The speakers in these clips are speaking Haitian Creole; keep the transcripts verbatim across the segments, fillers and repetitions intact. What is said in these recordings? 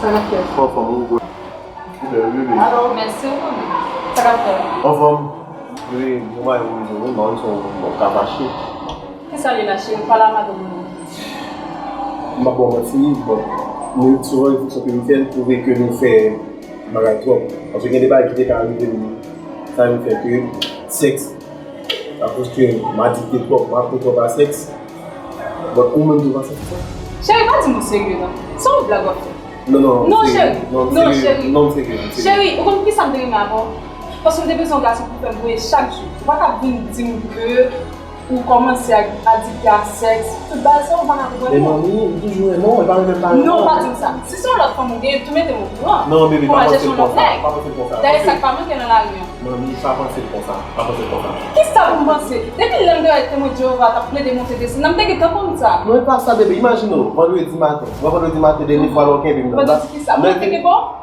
Sa k ap fèt? Anfòm, ou gwo. Ou bèl, bebe. Mèsi, ou konn. Sa k ap fèt? Anfòm. Bebe, mwen pa yon moun, mwen pa yon moun ka fache. Kisa li la, cheri? Pale a madanm ou. M pa ba w manti, bon, nou souvan refleksyon ke nou fè, nou twouve ke nou fè bagay twòp. Paske gen de bagay ki te ka rive m, sa vin fè ke sèks, akoz ke m adikte twòp, m akre twòp a sèks. Bon, ou menm tou panse se sa? Cheri, pa di m ou serye non. Se yon blag w ap fè. Non, non, non, cheri. Non, cheri. Non, m serye, m serye. Cheri, ou konn kisa m te renmen avè w? Paske m te bezwen yon gason pou fè m voye chak jou. Ou pa ka vin di m ke ou kòmanse ak adikte a sèks, tout bagay sa yo, ou pa ka konprann non. Men manmi, m toujou renmen w, e pa renmen m pa renmen w. Non, pa di m sa. Si se yon lòt fanm ou genyen, tou mete m okouran. Non, bebe, pa panse l konsa, pa panse l konsa. Dayè, sa k pa manke nan lari an. Manmi, pa panse l konsa, pa panse l konsa. Kisa pou m panse? Depi lè m te wè Temwen Jewova t ap plede monte desann nan, m te gentan konn sa. Non, e pa sa, bebe, imajine w, vandredi maten, mwen vandredi maten, dènye fwa lè w kenbe m nan. Vandredi kisa? Mwen te gen bon?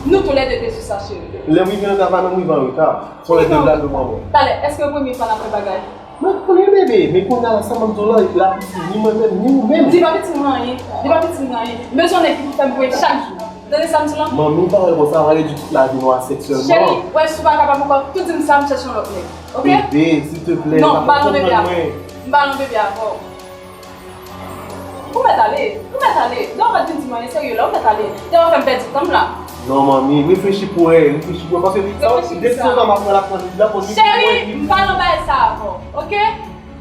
Nou toulède te sou sa, cheri. Lè m rive nan travay, menm rive an reta. Fò lè de blag yo pran mwen. Talè, èske premye fwa n ap fè bagay? Mwen konnen, bebe, men kounye a la, sa m ap di w la, l ap itil ni mwen menm, ni ou menm. Di pa pitit mwen anyen. Di pa pitit mwen anyen. M bezwen nèg ki pou fè m voye chak jou. Tande sa m di w lan? Manmi, pa wè konsa, w a redui tout lavi nou a sèks sèlman. Cheri, wè, si w pa kapab ankò, tou di m sa, m chèche yon lòt nèg. Oke? Bebe, silteplè, pa konprann mwen. Non, m pa nan bebe avè w. M pa nan bebe avè w. Ou mèt ale, ou mèt ale. Dayè w pa t vin di m anyen serye la, ou mèt ale. Dayè w ap fè m pèdi tan m la. Non, manmi, reflechi pou wè, reflechi pou wè. Paske sa, desizyon sa m ap pran la, pran li la, pou li. Cheri, m pa nan bagay sa avè w, oke?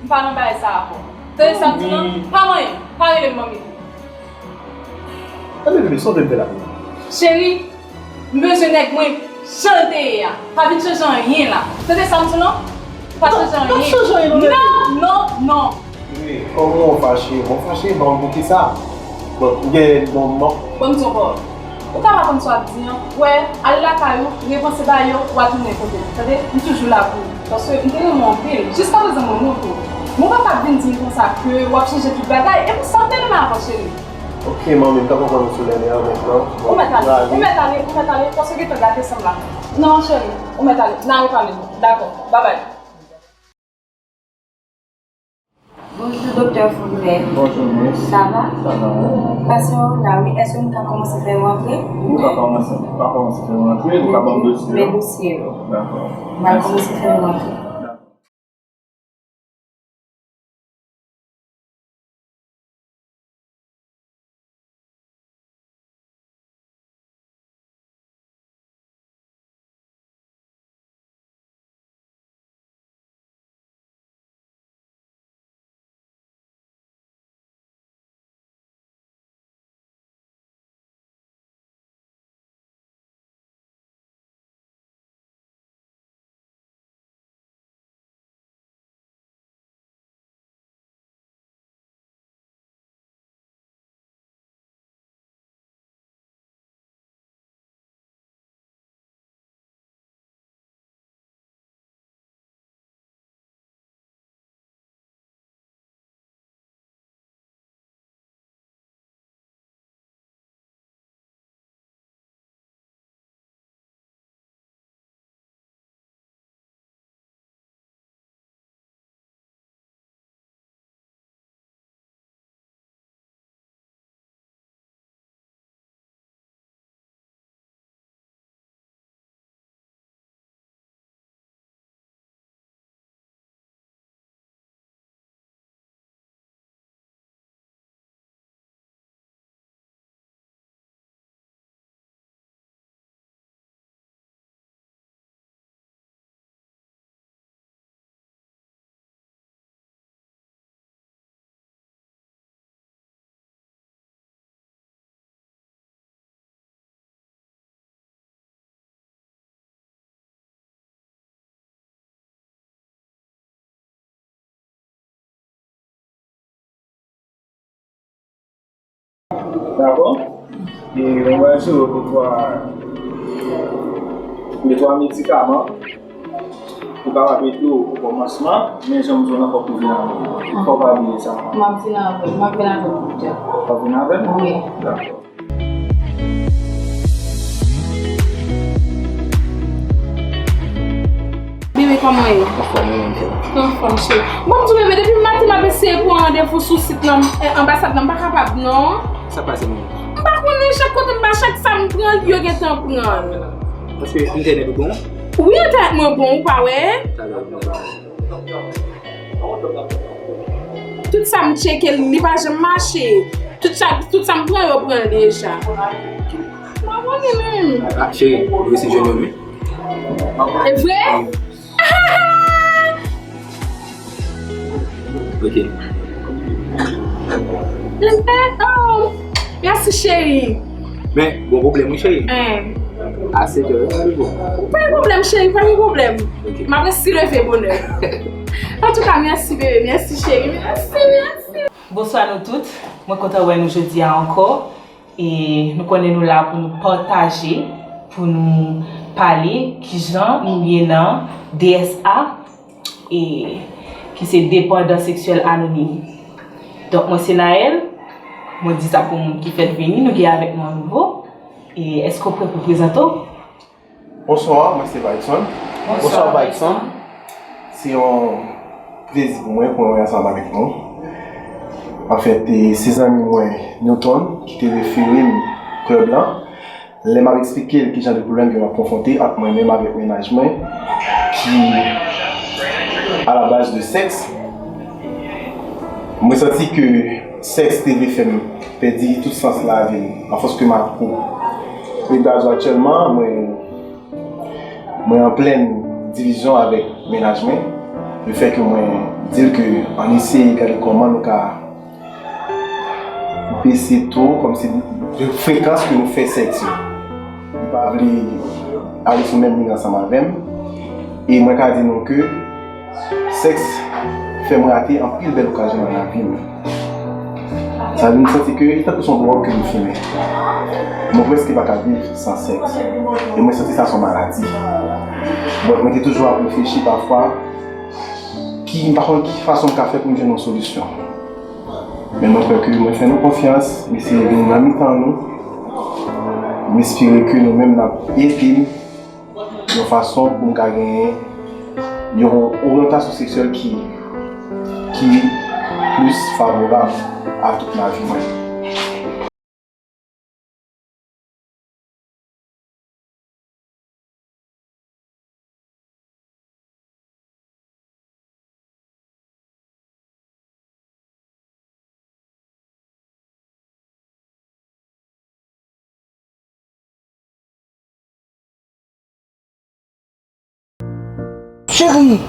M pa nan bagay sa avè w. Tande sa m di w lan? Pa manyen, pa rele m manmi. Tande, bebe, sa w vle m fè la? Cheri, m bezwen nèg mwen jan l te ye a. Pa vin chanje anyen la. Tande sa m di w lan? Pa chanje anyen. Pa chanje anyen non, bebe. Non, non, non. Bebe, kòman w fache? Bon, fache, bon, poukisa? Bon, ou gen bon mò. Bon, m di w ankò. Ou ka pa konn sa w ap di an. Wè, al lakay ou, repanse bagay yo, w a tounen kote m. Tande? M toujou la pou ou. Paske m te renmen w anpil. Jiskaprezan m renmen w tou. Men w pa ka vin di m konsa ke w ap chanje tout bagay. E pou sa m te renmen avè w, cheri. Ok, manmi, m ta konprann ou sou lè nèv mentnan. Ou mèt ale, ou mèt ale, ou mèt ale, paske w gentan gate san m la. Non, cheri, ou mèt ale, n a repale nou. Dakò, babay. Bonjou, Doktè Fulbert. Bonjou, miss. Sa va? Sa va, wi. Pasyan w la, wi. Èske m ka kòmanse fè yo antre? Ou ka kòmanse, ou ka kòmanse fè yo antre, ou ka ban m dosye yo. Men dosye yo. Dakò. M pral kòmanse fè yo antre. Dakò? E mwen pral jere w de twa, de twa medikaman pou kapab ede w o kòmansman, men jan m di w lan, fòk ou vin avè m. Fò w pa bliye sa. M ap vin avè w, m ap vin avè w, doktè. W ap vin avè m? Wi. Dakò. Bebe, kòman w ye? Anfòm, wi, anfòm. Anfòm, cheri. Bon, m di w, bebe, depi maten m ap eseye pran randevou sou sit lan, eh, anbasad lan, m pa kapab, non. Sa k pase, manmi? M pa konn Chak kote m ba, chak sa m pran, yo gentan pran l. Èske entènèt ou bon? Wi, entènèt mwen bon, ou pa wè? Tout sa m tcheke, li pa janm mache. Tout sa, tout sa m pran, yo pran l deja. M abòne menm. Ah, cheri, ou resi jwenn yo, wi. E vre? Ok. Oh, mèsi, cheri. Men, gon pwoblèm, wi, cheri. Hein. A sèt è, wi, bon. Pa gen pwoblèm, cheri, pa gen pwoblèm. Ok. M ap resi leve bonè. Antouka, mèsi, bebe, mèsi, cheri, mèsi, mèsi. Bonswa nou tout. Mwen kontan wè nou jodi a ankò. E nou konnen nou la pou nou pataje, pou nou pale kijan nou ye nan D S A, e ki se depandans seksyèl anonim. Donk, mwen se Naël, mwen di sa pou moun ki fèk vini, nou gen avèk nou an nouvo. E èske w prè pou prezante w? Bonswa, mwen se Vayson. Bonswa, Vayson. Se yon plezi pou mwen pou mwen ansanm avèk nou. Anfèt, e, se zanmi mwen, Newton, ki te refere m klèb lan. Lè m ap eksplike l ki jan de pwoblèm ke m ap konfwonte ant mwen menm avèk mennaj mwen, ki a la baz de sèks, mwen santi ke sèks te vle fè m pèdi tout sans lavi m, afòs ke m ap kou. Etazou aktyèlman, mwen, mwen an plèn divizyon avèk mennaj mwen. Lefètke mwen di l ke ann eseye gade kòman nou ka bese to, kòmsi, de frekans ke nou fè sèks yo. Li pa vle ale sou menm liy ansanm avè m. E mwen ka di nou ke sèks fè mwen rate anpil bèl okazyon nan lavi m. Sa vin santi ke li tankou se yon dwòg ke m fimen. Mwen prèske pa ka viv san sèks. E mwen santi sa se yon maladi. Bon, mwen te toujou ap reflechi pafwa, ki, m pa konn ki fason m ka fè pou m jwenn yon solisyon. Men mwen kwè ke mwen fè nou konfyans, mesye vin nan mitan nou. M espere ke nou menm n ap ede m yon fason pou m ka genyen yon oryantasyon seksyèl ki, ki plis favorab a tout lavi mwen. Chérie,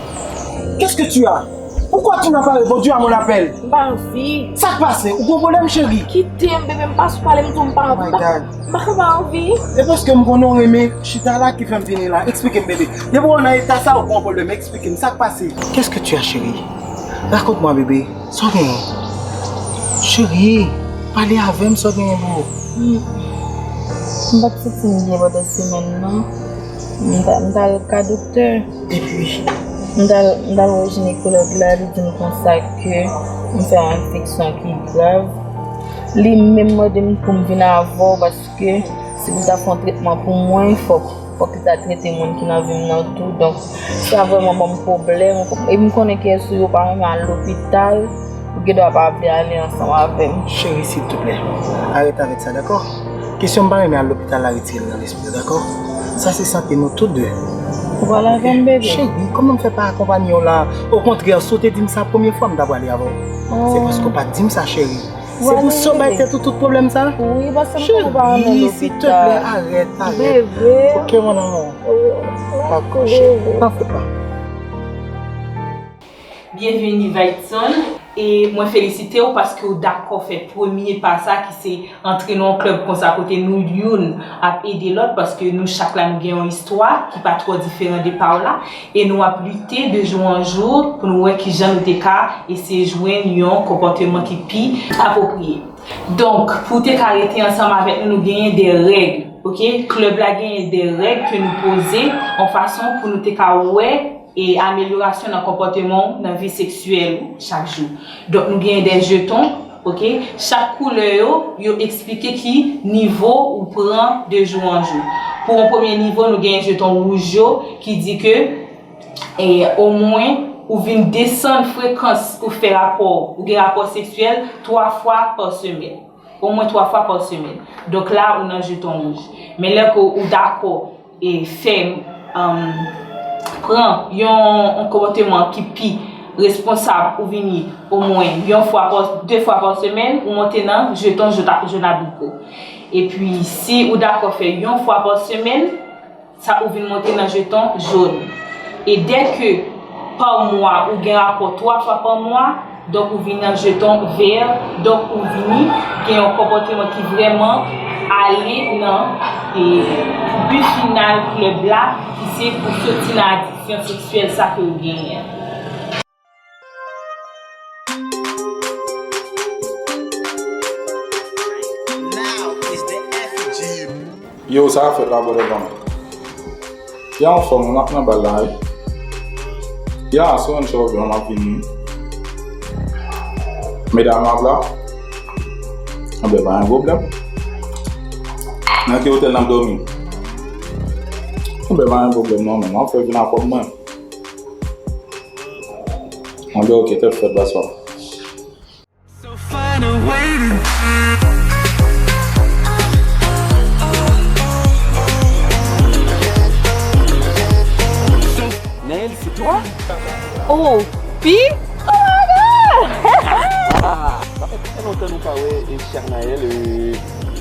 qu'est-ce que tu as? Pourquoi tu n'as pas répondu à mon appel? M pa anvi. Sa k pase? Ou gon pwoblèm, cheri? Kite m, bebe, m pa sou pale m tou, m pa anvi. Oh my God. M pa, m pa anvi. E paske m konnen w renmen chita la ki fè m vini la. Eksplike m, bebe. Depi w nan eta sa, ou gon pwoblèm. Eksplike m sa k pase. Qu'est-ce que tu as, chérie? Raconte-moi, bébé. Sa w genyen? Cheri, pale avè m, sa w genyen, boo? Hmm. M pa t santi m byen pandan semèn nan. M t, m t al ka doktè. Epi? M t al, m t al wè jinekològ la, li di m konsa ke m fè yon enfeksyon ki grav. Li menm mande m pou m vin avè w paske si pou l ta fè yon tretman pou mwen, fòk, fòk li ta trete moun ki nan vi m nan tou. Donk, sa vrèman ban m pwoblèm. E m konnen ke sou yo pa renmen al lopital, ou gendwa pa vle ale ansanm avè m. Cheri, silvouplè, arèt avèk sa, dakò? Kesyon m pa renmen al lopital la, retire l nan lespri w, dakò? Sa se sante nou tout de. Ou pral avè m, bebe? Cheri, kòman m fè pa akonpanye w la? Okontrè, si w te di m sa premye fwa, m ta prale avè w. Se paske w pa t di m sa, cheri. Se pou sa w bay tèt ou tout pwoblèm sa? Wi, paske m pa renmen lopital. Cheri, silvouplè, arèt, arèt. Bebe. Ok, mon amour. Pa fè pa. Byenveni, Vayson. E mwen felisite w paske w dakò fè premye pa sa ki se antre nan yon klèb konsa kote nou youn ap ede lòt, paske nou chak la nou gen yon istwa ki pa twò diferan de pa w la. E nou ap lite de jou an jou pou nou wè kijan nou te ka eseye jwenn yon konpòteman ki pi apwopriye. Donk, pou w te ka rete ansanm avèk nou, nou genyen de règ, ok? Klèb la genyen de règ ke nou poze an fason pou nou te ka wè e amelyorasyon nan konpòteman w nan vi seksyèl ou chak jou. Donk, nou genyen de jeton, ok? Chak koulè yo, yo eksplike ki nivo ou pran de jou an jou. Pou yon premye nivo, nou genyen jeton wouj yo ki di ke e omwen ou vin desann frekans ou fè rapò, ou gen rapò seksyèl twa fwa pa semèn. omwen twa fwa pa semèn. Donk la, ou nan jeton wouj. Men lè ke ou dakò e fè, um, pran yon, yon konpòteman ki pi responsab, ou vini omwen yon fwa pa, de fwa pa semèn, ou monte nan jeton jòn, jòn abriko. Epi, si ou dakò fè yon fwa pa semèn, sa ou vin monte nan jeton jòn. E dèke pa mwa, ou gen rapò twa fwa pa mwa, donk ou vin nan jeton vè, donk ou vini gen yon konpòteman ki vrèman ale nan, e, bi final klèb la, ki se pou soti nan adiksyon seksyèl sa ke ou genyen an. Yo, sa ap fèt la, brother pa m? Ya, anfòm, m ap nan bal la, wi. Ya, sou yon show, bro, m ap vini. Medam ap la. Anben, pa gen pwoblèm. Nan ki otèl n ap dòmi? Anben, pa gen pwoblèm non, men m ap fè vin ak kòb mwen. Anben, ok, tèt frèt, bonswa. Naël, c'est toi? Oh, pi? Oh my God! Ah, sa fè trè lontan nou pa wè e Chak Naël, euh,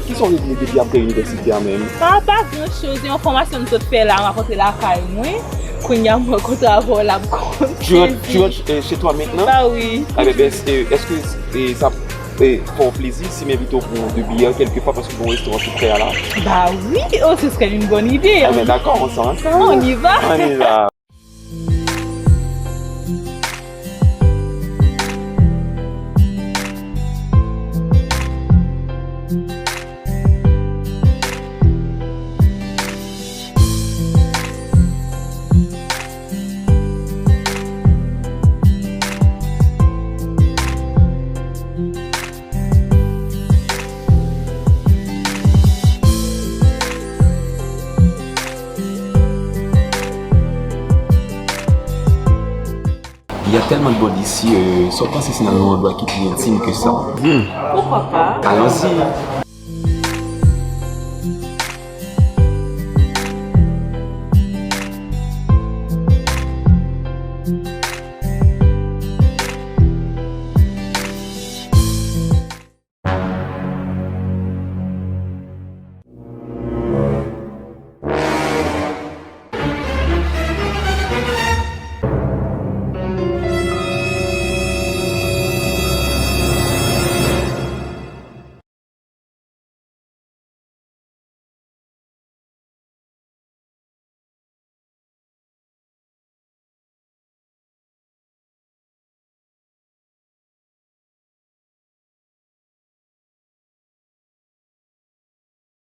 kisa w regle depi apre inivèsite a menm? Pa, pa gran choz, yon fòmasyon m sot fè la, m ap antre lakay mwen. Kounye a m wè kontra avè w la ap kontinye. Tu rentres, tu rentres euh, chez toi maintenant? Ba wi. Ah ben, ben, est-ce que, est-ce que eh, sa eh, fè w plezi si m envite w pou de biyè kèlke pa paske gen yon restoran ki prè a la? Ba wi, oh, ce serait une bonne idée. Ah ben d'accord, on s'en va. On y va. On y va. Il y a tellement de monde ici, euh, sans penser si dans un endroit qui est plus intime que ça. Pourquoi pas? Allons-y.